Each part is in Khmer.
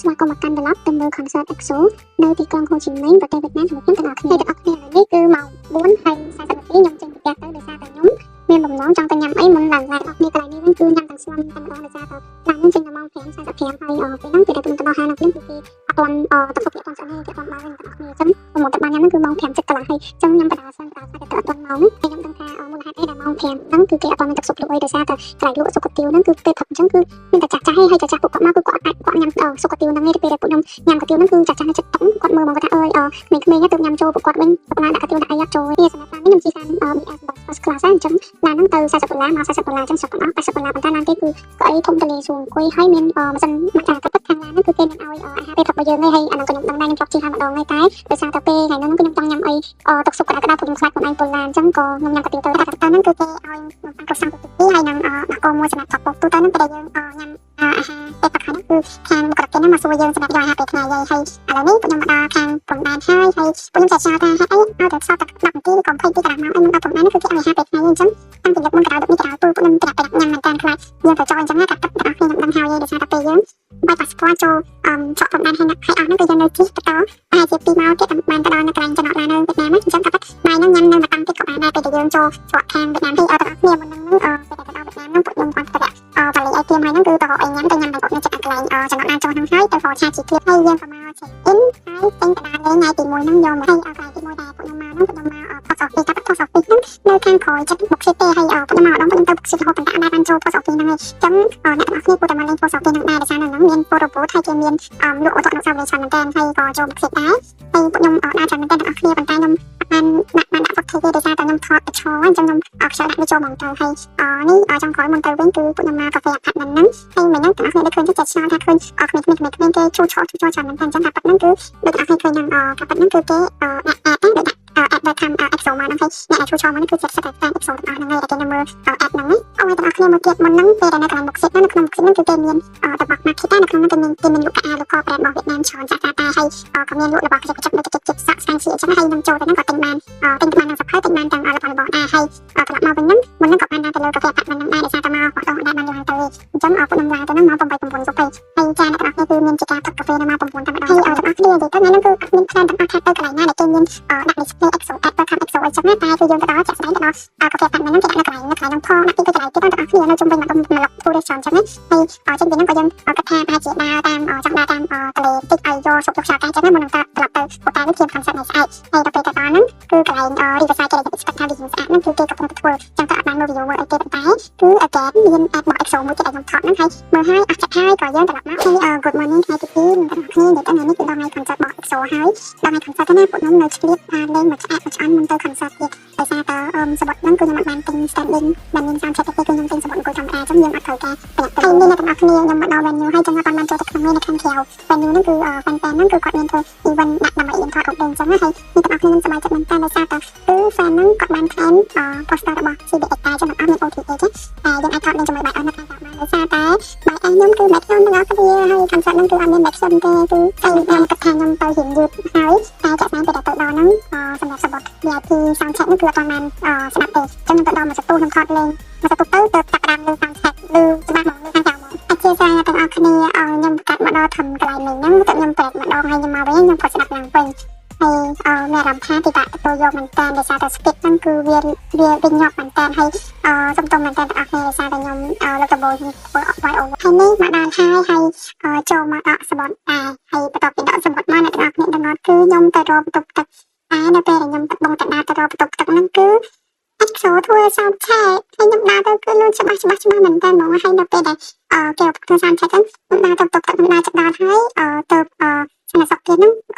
ស្វាគមន៍មកកាន់ vlog ទៅមើល concert EXO នៅទីក្រុងហូជីមិញប្រទេសវៀតណាមជាមួយខ្ញុំទាំងអស់គ្នាទាំងអស់គ្នាឥឡូវនេះគឺម៉ោង4:40នាទីខ្ញុំចេញពីផ្ទះទៅដោយសារតែខ្ញុំមានបំណងចង់ទៅញ៉ាំអីមុនឡើងឡានអស់គ្នាកន្លែងនេះវិញគឺញ៉ាំទាំងស្លំតែម្ដងដោយសារតែឡានហ្នឹងចេញដល់ម៉ោង5:45ហើយពេលហ្នឹងពេលដែលខ្ញុំទៅដល់ហាងហ្នឹងភ្លាមគឺគេអត់ទាន់ទឹកស៊ុបគេអត់ទាន់ឆ្អិនទេគេអត់ទាន់បើវិញទាំងអស់គ្នាអញ្ចឹងមុនទៅបានញ៉ាំហ្នឹងគឺម៉ោង5ជិតកន្លះហើយអញ្ចឹងញ៉ាំបដាសិនបដាសិនតែទៅអត់ទាន់ម៉ោងហើយខ្ញុំដឹងថាមូលហេតុអីដែលម៉ោង5ហ្នឹងគឺគេអត់ទាន់មានទឹកស៊ុបលក់អីដោយសារតែកន្លែងលក់ស៊ុបគុយទាវហ្នឹងគឺពេលព្រឹកអញ្ចឹងគឺមានតែចាស់ចាស់ហើយចាស់ចាស់ពួកគាត់មកគឺគាត់អាចគាត់ញ៉ាំស៊ុបគុយទាវហ្នឹងឯងពេលដែលពួកខ្ញុំញ៉ាំគុយទាវហ្នឹងគឺចាស់ចាស់នៅចិត្តតុងគាត់មើលមកគាត់ថាអើយក្មេងៗទៅញ៉ាំចូលពួកគាត់វិញគាត់ណាដាក់គុយទាវដាក់អីអត់ចូលទេសម្រាប់ឡាននេះខ្ញុំជិះឡាន BS Bus First Class អញ្ចឹងឡានហ្នឹងទៅ40ដុល្លារមក40ដុល្លារអញ្ចឹងសរុបទាំងអស់80ដុល្លារប៉ុន្តែឡានគេគឺកៅអីធំទលាស្រួលអង្គុយហើយមានម៉ាស៊ីនមកចាកាពិតខាងឡានហ្នឹងគឺគេមានឲ្យអាហារពេលព្រឹករបស់យើងឯងហើយអាហ្នឹងក៏ខ្ញុំដឹងដែរខ្ញុំធ្លាប់ជិះហើយម្ដងហើយតែដោយសារតែពេលថ្ងៃហ្នឹងគឺខ្ញុំចង់ញ៉ាំអីទឹកស៊ុបក្តៅក្តៅព្រោះខ្ញុំខ្លាចខ្លួនឯងពុលឡានអញ្ចឹងក៏ខ្ញុំញ៉ាំកាទៀវទៅតែតាមហ្នឹងគឺគេឲ្យនំប៉័ងគ្រប់សាំទី2ហើយនឹងដោះគោមួយសម្រាប់ថតពុកទូទៅហ្នឹងពេលដែលយើងញ៉ាំអាហារពេលព្រឹកហើយហ្នឹងគឺខាងបុគ្គលិកគេហ្នឹងមកសួរយើងសម្រាប់យកអាហារពេលថ្ងៃហើយហើយឥឡូវនេះពួកខ្ញុំមកដល់ខាងព្រំដែនហើយហើយពួកខ្ញុំចេះឆ្ងល់ថាហេតុអីឲ្យតែសល់តែ10នាទីឬក៏20នាទីកន្លះម៉ោងអីមុនដល់ព្រំដែននេះគឺគេឲ្យអាហារពេលថ្ងៃអញ្ចឹងតាំងពីយប់មុនក៏ដោយយប់នេះក៏ដោយពូពួកខ្ញុំត្រាប់តែញ៉ាំមែនតើខ្លាចយើងទៅចោលអញ្ចឹងណាកាត់ទឹកទាំងអស់គ្នាខ្ញុំដឹងហើយដោយសារតែពេលយើងបាយប៉ាសពតចូលអឺច្រកព្រំដែនហើយហើយអស់ហ្នឹងគឺយើងនៅជិះបន្តប្រហែលជា2ម៉ោងទៀតបានទៅដល់នៅកន្លែងចំណតឡាននៅវៀតណាមអញ្ចឹងក៏បាយហ្នឹងញ៉ាំនៅមួយតង់ទៀតក៏បានដែរពេលដែលយើងចូលច្រកខាងវៀតណាមហើយទាំងអស់គ្នាមុនហ្នឹងពេលដែលទៅដល់វៀតណាមហ្នឹងពួកខ្ញុំគាត់ទៅវ៉ាលីអីទៀមហើយហ្នឹងគឺទៅរកអីញ៉ាំទៅញ៉ាំបែបនៅចិត្តកន្លែងចំណតឡានចូលហ្នឹងហើយទៅហ្វឆាជីធៀបហើយយើងក៏មក check in ហើយចេញទៅដើរលេងថ្ងៃទី1ហ្នឹងយកមកហើយកន្លែងទី1ដែលពួកខ្ញុំមកហ្នឹងពួកខ្ញុំមក post office តែ post office ហ្នឹងនៅខាងក្រោយចិត្តបុកស៊ីទេហើយពួកខ្ញុំមកម្ដងពួកខ្ញុំទៅបុកស៊ីរហូតប៉ុន្តែអត់បានចូល post office ហ្នឹងឯងអញ្ចឹងអ្នកទាំងអស់គ្នាគួរតែមកលេង post office ហ្នឹងដែរដោយសារនៅហ្នឹងមាន photo booth ហើយគេមានលក់អូតូអនុស្សាវរីយ៍ច្រើនមែនតើហើយក៏ចូលបុកស៊ីដែរហើយពួកខ្ញុំដើរច្រើនមែនតើទាំងអស់គ្នាប៉ុន្តែខ្ញុំអត់បានដាក់បានដាក់ footage ទេដោយសារតែខ្ញុំថតទៅឈរអញ្ចឹងខ្ញុំខ្ជិលដាក់វាចូលហ្មងទៅហើយនេះចុងក្រោយមុនទៅវិញគឺពួកខ្ញុំមកកាហ្វេ apartment ហ្នឹងហើយមិញហ្នឹងទាំងអស់គ្នាได้ឃើញចិត្តឆ្ងល់ថាឃើញក្មេងៗក្មេងៗគេឈូឆឈូឆច្រើនមែនតើអញ្ចឹងថាប៉ិតហ្នឹងគឺដូចទាំងអស់គ្នាឃើញហ្នឹងកាប៉ិតហ្នឹងគឺគេដាក់ ad ណាដូចដាក់ ad welcome EXO មកហ្នឹងហើយអ្នកដែលឈូឆមកហ្នឹងគឺជាសិតតែ fan EXO ទាំងអស់ហ្នឹងហើយដែលគេនៅមើល ad ហ្នឹងអូយទាំងអស់គ្នាមួយទៀតមុនហ្នឹងពេលដែលនៅកន្លែងបុកស៊ីហ្នឹងនៅក្នុងបុកស៊ីហ្នឹងគឺគេមានរបស់ market នៅក្នុងហ្នឹងគេមានលក់កា local brand របស់វៀតណាមច្រើនចាស់តែហើយក៏មានលក់របស់កញ្ចប់ដូចជាជិតសាក់ស្កាញ់ស៊ីអញ្ចឹងហើយខ្ញុំចូលទៅហ្នឹងក៏ទិញបានទិញបានទាំងសភៅទិញបានទាំងរបស់របរដែរហើយត្រឡប់មកវិញហ្នឹងមុនហ្នឹងក៏បានដើរទៅលើកាហ្វេ apartment ហ្នឹងដែរដោយសារតែមកបោះដងដែរបានឡើងទៅអញ្ចឹងពួកខ្ញុំឡើងទៅហ្នឹងម៉ោង8 9យប់ហើយហើយចាអ្នកទាំងអស់គ្នាគឺមានជាការផឹកកាហ្វេនៅម៉ោង9តែម្ដងហើយទាំងអស់គ្នានិយាយទៅថ្ងៃហ្នឹងគឺអត់មាន plan ទាំងអស់ថាទៅកន្លែងណាដែលគេមានដាក់ display EXO ad welcome EXO អីចឹងណាតែគឺយើងទៅដល់ជាក់ស្ដែងទៅដល់កាហ្វេ apartment ហ្នឹងគេដាក់នៅកន្លែងនៅកន្លែងហ្នឹងផងដាក់ទីទៅកន្លែងទៀតទាំងអស់គ្នានៅជុំវិញម្ដុំម្លុក tourist ច្រើនចឹងណាហើយចេញពីហ្នឹងក៏យើងគិតថាប្រហែលជាដើរតាមចង់ដើរតាមទន្លេតិចឲ្យយកសុខយកខ្យល់កាយចឹងណាមុននឹងត្រឡប់ទៅអូតែលនេះធៀប concert ថ្ងៃស្អែកហើយដល់ពេលទៅដល់ហ្នឹងគឺកន្លែង riverside គេដែល expect ថាវាស្អាតហ្នឹងគឺគេកំពុងតែធ្វើចឹងទៅអត់បានមើល video មើលអីទេប៉ុន្តែគឺ again មាន ad របស់ EXO មួយទៀតដែលខ្ញុំថតហ្នឹងហើយមើលហើយអស់ចិត្តហើយក៏យើងត្រឡប់មកហើយ good morning ថ្ងៃទី2ទាំងអស់គ្នានិយាយទៅថ្ងៃនេះគឺដល់ថ្ងៃ concert របស់ EXO ហើយដល់ថ្ងៃ concert ទៅណាពួកខ្ញុំនៅឆ្លៀតថាលេងមួយឆ្អែតមួយឆ្អន់មុនទៅ concert ទៀតដោយសារតែសំបុត្រហ្នឹងគឺខ្ញុំអត់បានទិញ standing ដែលមាន sound check ទេគឺខ្ញុំទិញសំបុត្រអង្គុយធម្មតាអញ្ចឹងយើងអត់ត្រូវការប្រញាប់ហើយនេះអ្នកទាំងអស់គ្នាខ្ញុំមកដល់ venue ហើយចឹងអត់បានចូលទៅក្នុងនេះនៅខាងក្រៅ venue ហ្នឹងគឺ fan fan ហ្នឹងគឺគាត់មានធ្វើ event ដាក់ដើម្បីយើងថតរូបលេងអញ្ចឹងណាហើយនេះទាំងអស់គ្នាខ្ញុំសប្បាយចិត្តមែនតើដោយសារតែគឺ fan ហ្នឹងគាត់បានថែម poster របស់ CBX តែចឹងទាំងអស់មាន OTA ចឹងតែយើងអាចថតលេងជាមួយបាយអស់នៅខាងក្រៅបានដោយសារតែបាយអស់ខ្ញុំគឺមិនខ្ញុំទាំងអស់គ្នាហើយ concert ហ្នឹងគឺអត់មាន ខ្ញុំទេគឺហើយខ្ញុំគិតថាខ្ញុំទៅរៀងយឺតហើយតែជាក់ស្ដែងពេលដែលទៅដល់ហ្នឹងសម្រាប់សំបុត្រ VIP sound check ហ្នឹងគឺអត់ទាន់បានស្ដាប់ទេអញ្ចឹងខ្ញុំទៅដល់មួយសន្ទុះខ្ញុំថតលេងមួយសន្ទុះទៅទៅតាក់ដាមលើ sound check ឮច្បាស់ហ្មងឮខាងក្រៅហ្មងអធិស្ឋានទាំងអស់គ្នាឲ្យខ្ញុំកាត់មកដល់ធំកន្លែងនេះហ្នឹងទៅខ្ញុំប្រែកម្ដងហើយខ្ញុំមកវិញខ្ញុំក៏ស្ដាប់ឡើងវិញហើយអឺមានអារម្មណ៍ថាពិបាកទទួលយកមែនតើដោយសារតែ speed ហ្នឹងគឺវាវាវាញាប់មែនតើហើយអឺសំទោសមែនតើទាំងអស់គ្នាដោយសារតែខ្ញុំលើកដំបូងខ្ញុំធ្វើអត់វាយអូហើយនេះមកដល់ហើយហើយចូលមកដកសំបុត្រដែរហើយបន្ទាប់ពីដកសំបុត្រមកអ្នកទាំងអស់គ្នាដឹងអត់គឺខ្ញុំទៅរកបន្ទប់ទឹកតែនៅពេលដែលខ្ញុំបងតដើរទៅរកបន្ទប់ទឹកហ្នឹងគឺ EXO ធ្វើ sound check ហើយខ្ញុំដើរទៅគឺលឺច្បាស់ច្បាស់ច្បាស់មែនតើហ្មងហើយនៅពេលដែលអឺគេធ្វើ sound check ហ្នឹងខ្ញុំដើរទៅបន្ទប់ទឹកខ្ញុំដើរចិត្តដល់ហើយអឺទៅអឺសន្តិសុខគេហ្នឹង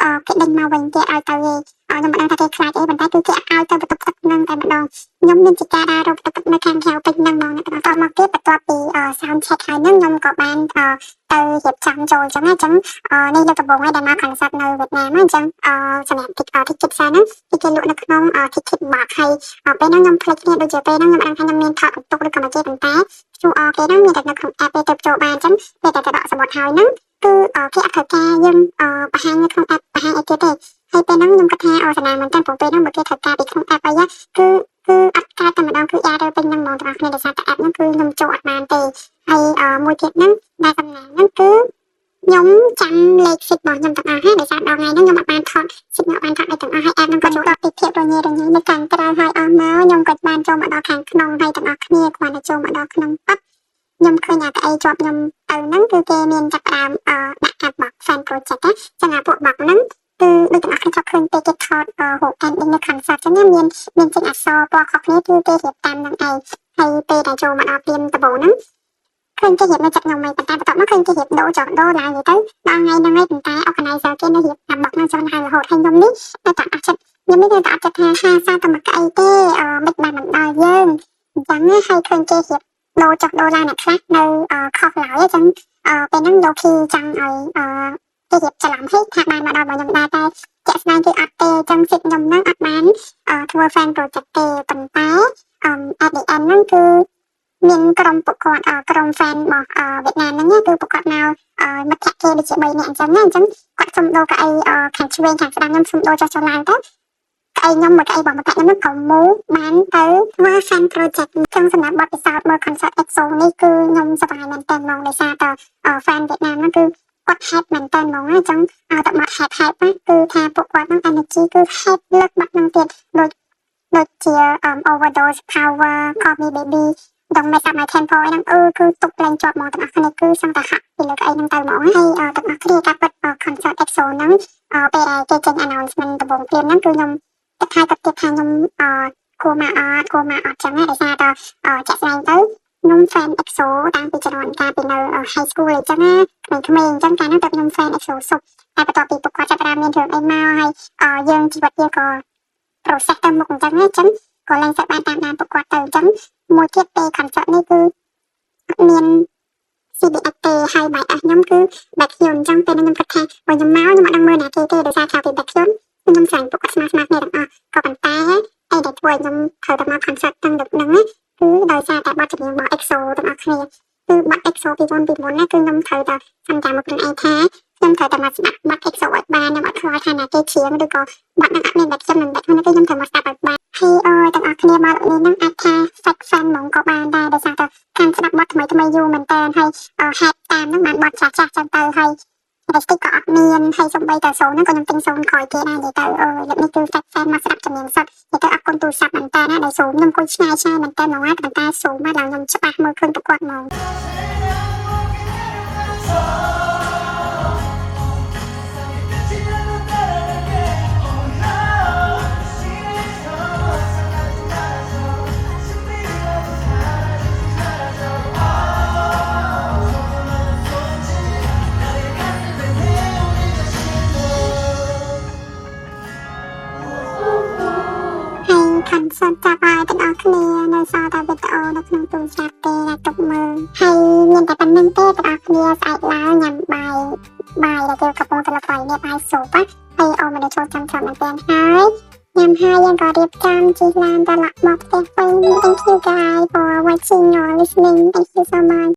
គេដេញមកវិញគេឲ្យទៅឯងខ្ញុំមិនដឹងថាគេខ្លាចអីប៉ុន្តែគឺគេឲ្យទៅបន្ទប់ទឹកហ្នឹងតែម្ដងខ្ញុំមានជាការដើររកបន្ទប់ទឹកនៅខាងក្រៅពេញហ្នឹងហ្មងអ្នកទាំងអស់មកទៀតបន្ទាប់ពី sound check ហើយហ្នឹងខ្ញុំក៏បានទៅរៀបចំចូលអញ្ចឹងអញ្ចឹងនេះលើកដំបូងហើយដែលមក concert នៅវៀតណាមអញ្ចឹងសម្រាប់ ticket ផ្សេងហ្នឹងគេលក់នៅក្នុង ticket box ហើយពេលហ្នឹងខ្ញុំភ្លេចគ្នាដូចជាពេលហ្នឹងខ្ញុំអត់ដឹងថាខ្ញុំមានថតបន្ទុកឬក៏មិនទេប៉ុន្តែ QR គេហ្នឹងមានតែនៅក្នុង app ទេទៅចូលបានអញ្ចឹងពេលតែទៅដកសំបុត្រហើយហ្នឹងគឺគេអត់ត្រូវការយើងបង្ហាញនៅក្នុង app បង្ហាញអីទៀតទេហើយពេលហ្នឹងខ្ញុំគិតថាអូសនាមែនតើព្រោះពេលហ្នឹងបើគេត្រូវការពីក្នុង app អីគឺគឺអត់កើតតែម្ដងគឺ error ពេញហ្នឹងហ្មងទាំងអស់គ្នាដោយសារតែ app ហ្នឹងគឺខ្ញុំចូលអត់បានទេហើយមួយទៀតហ្នឹងដែលសំណាងហ្នឹងគឺ ខ្ញុំចាំលេខ seat របស់ខ្ញុំទាំងអស់ហើយដោយសារដល់ថ្ងៃហ្នឹងខ្ញុំអត់បានថត seat ខ្ញុំអត់បានថតអីទាំងអស់ហើយ app ហ្នឹងក៏ចូលដល់ពីភាពរញ៉េរញ៉ៃនៅខាងក្រៅហើយអស់មកខ្ញុំក៏បានចូលមកដល់ខាងក្នុងហើយទាំងអស់គ្នាគ្រាន់តែចូលមកដល់ក្នុងប៉ាប់ខ្ញុំឃើញអាកៅអីជាប់ខ្ញុំទៅហ្នឹងគឺគេមានចាប់ផ្ដើមអឺដាក់កាត់ box fan project ណាចឹងអាពួក box ហ្នឹងគឺដូចទាំងអស់គ្នាធ្លាប់ឃើញពេលគេថតរូប ending នៅ concert ចឹងណាមានមានចេញអក្សរពណ៌ខុសគ្នាគឺគេរៀបតាមហ្នឹងឯងហើយពេលដែលចូលមកដល់ព្រាមដំបូងហ្នឹងឃើញគេរៀបនៅចិត្តខ្ញុំមិនប៉ុន្តែបន្ទាប់មកឃើញគេរៀបដូរចុះដូរឡើងទៅដល់ថ្ងៃហ្នឹងឯងប៉ុន្តែ organizer គេនៅរៀបអា box ហ្នឹងចុះឡើងរហូតហើយខ្ញុំនេះនៅតែអត់ចិត្តខ្ញុំនេះនៅតែអត់ចិត្តថាហាសាតែមកកៅអីទេអឺមិនបានមិនដល់យើងអញ្ចឹងណាហើយឃើញគេរៀបដូរចុះដូរឡើងអ្នកខ្លះនៅខុសឡើយអញ្ចឹងអឺពេលហ្នឹងលោកគីចង់ឲ្យអឺគេរៀបច្រឡំហេថាបានមកដល់របស់ខ្ញុំដែរតែជាក់ស្ដែងគឺអត់ទេអញ្ចឹង seat ខ្ញុំហ្នឹងអត់បានធ្វើ fan project ទេប៉ុន្តែអឺ at the end ហ្នឹងគឺមានក្រុមពួកគាត់ក្រុម fan របស់វៀតណាមហ្នឹងគឺពួកគាត់មកមិត្តភក្តិគេដូចជា3នាក់អញ្ចឹងណាអញ្ចឹងគាត់សុំដូរកៅអីខាងឆ្វេងខាងស្ដាំខ្ញុំសុំដូរចុះចុះឡើងទៅកៅអីខ្ញុំមួយកៅអីរបស់មិត្តភក្តិខ្ញុំហ្នឹងក៏មូបានទៅធ្វើ fan project អញ្ចឹងសម្រាប់បទពិសោធន៍មើល concert EXO នេះគឺខ្ញុំសប្បាយមែនទែនហ្មងដោយសារតែ fan វៀតណាមហ្នឹងគឺគាត់ hype មែនតើហ្មងអញ្ចឹងឲ្យតែបាត់ hype hype ណាគឺថាពួកគាត់ហ្នឹង energy គឺ hype លើកបាត់ហ្នឹងទៀតដូចដូចជា Overdose, Power, Call Me Baby, Don't Mess Up My Tempo អីហ្នឹងអឺគឺទុកលែងជាប់ហ្មងទាំងអស់គ្នាគឺសឹងតែហាក់ពីលើកៅអីហ្នឹងទៅហ្មងហើយទាំងអស់គ្នាការពិត concert EXO ហ្នឹងពេលដែលគេចេញ announcement ដំបូងភ្លាមហ្នឹងគឺខ្ញុំគិតថាគិតទៀតថាខ្ញុំអឺគួរមកអត់គួរមកអត់ចឹងណាដោយសារតែជាក់ស្ដែងទៅខ្ញុំ fan EXO តាំងពីជំនាន់កាលពីនៅ high school អញ្ចឹងណាក្មេងៗអញ្ចឹងកាលហ្នឹងទៅខ្ញុំ fan EXO សុបតែបន្ទាប់ពីពួកគាត់ចាប់ផ្ដើមមានរឿងអីមកហើយយើងជីវិតយើងក៏ process ទៅមុខអញ្ចឹងណាអញ្ចឹងក៏លែងសូវបានតាមដានពួកគាត់ទៅអញ្ចឹងមួយទៀតពេល concert នេះគឺអត់មាន CBX ទេហើយ bias ខ្ញុំគឺ Baekhyun អញ្ចឹងពេលហ្នឹងខ្ញុំគិតថាបើខ្ញុំមកខ្ញុំអត់ដឹងមើលណាគេទេដោយសារក្រៅពី Baekhyun ខ្ញុំស្រឡាញ់ពួកគាត់ស្មើស្មើគ្នាទាំងអស់ក៏ប៉ុន្តែអីដែលធ្វើឲ្យខ្ញុំត្រូវតែមក concert ទាំងលើកហ្នឹងណាគឺដោយសារតែបទចម្រៀងរបស់ EXO ទាំងអស់គ្នាគឺបទ EXO ពីមុនពីមុនណាគឺខ្ញុំត្រូវតែសន្យាមកខ្លួនឯងថាខ្ញុំត្រូវតែមកស្ដាប់បទ EXO ឲ្យបានខ្ញុំអត់ខ្វល់ថាណាគេច្រៀងឬក៏បទហ្នឹងអត់មាន Baekhyun និង Baekhyun ទេខ្ញុំត្រូវមកស្ដាប់ឲ្យបានហើយអើយទាំងអស់គ្នាមកនេះហ្នឹងអាចថា fake fan ហ្មងក៏បានដែរដោយសារតែខាងស្ដាប់បទថ្មីថ្មីយូរមែនតើហើយហេតុតាមហ្នឹងបានបទចាស់ចាស់ចឹងទៅហើយ lightstick ក៏អត់មានហើយសំបីតាសូនហ្នឹងក៏ខ្ញុំទិញសូនក្រោយគេដែរនិយាយទៅអើយលើកនេះគឺ fake fan មកស្ដាប់ចម្រៀងសុទ្ធនិយាយទៅអរគុណទូរស័ព្ទមែនតើណាដែលសូមខ្ញុំអង្គុយឆ្ងាយឆ្ងាយមែនតើហ្មងណាប៉ុន្តែសូមមកឡើងខ្ញុំច្បាស់មើលឃើញប្រកបហ្មង ហើយ concert ចាប់ហើយទាំងអស់គ្នានៅសល់តែវីដេអូនៅក្នុងទូរស័ព្ទទេដែលទុកមើលហើយមានតែប៉ុណ្្នឹងទេទាំងអស់គ្នាស្អែកឡើងញ៉ាំបាយបាយដែលគេកំពុងតែល្បីនេះបាយស៊ុបណាហើយអូមនុស្សចូលចាំច្រើនមែនទែនហើយញ៉ាំហើយយើងក៏រៀបចំជិះឡានត្រឡប់មកផ្ទះវិញ។ Thank you guys for watching or listening. Thank you so much.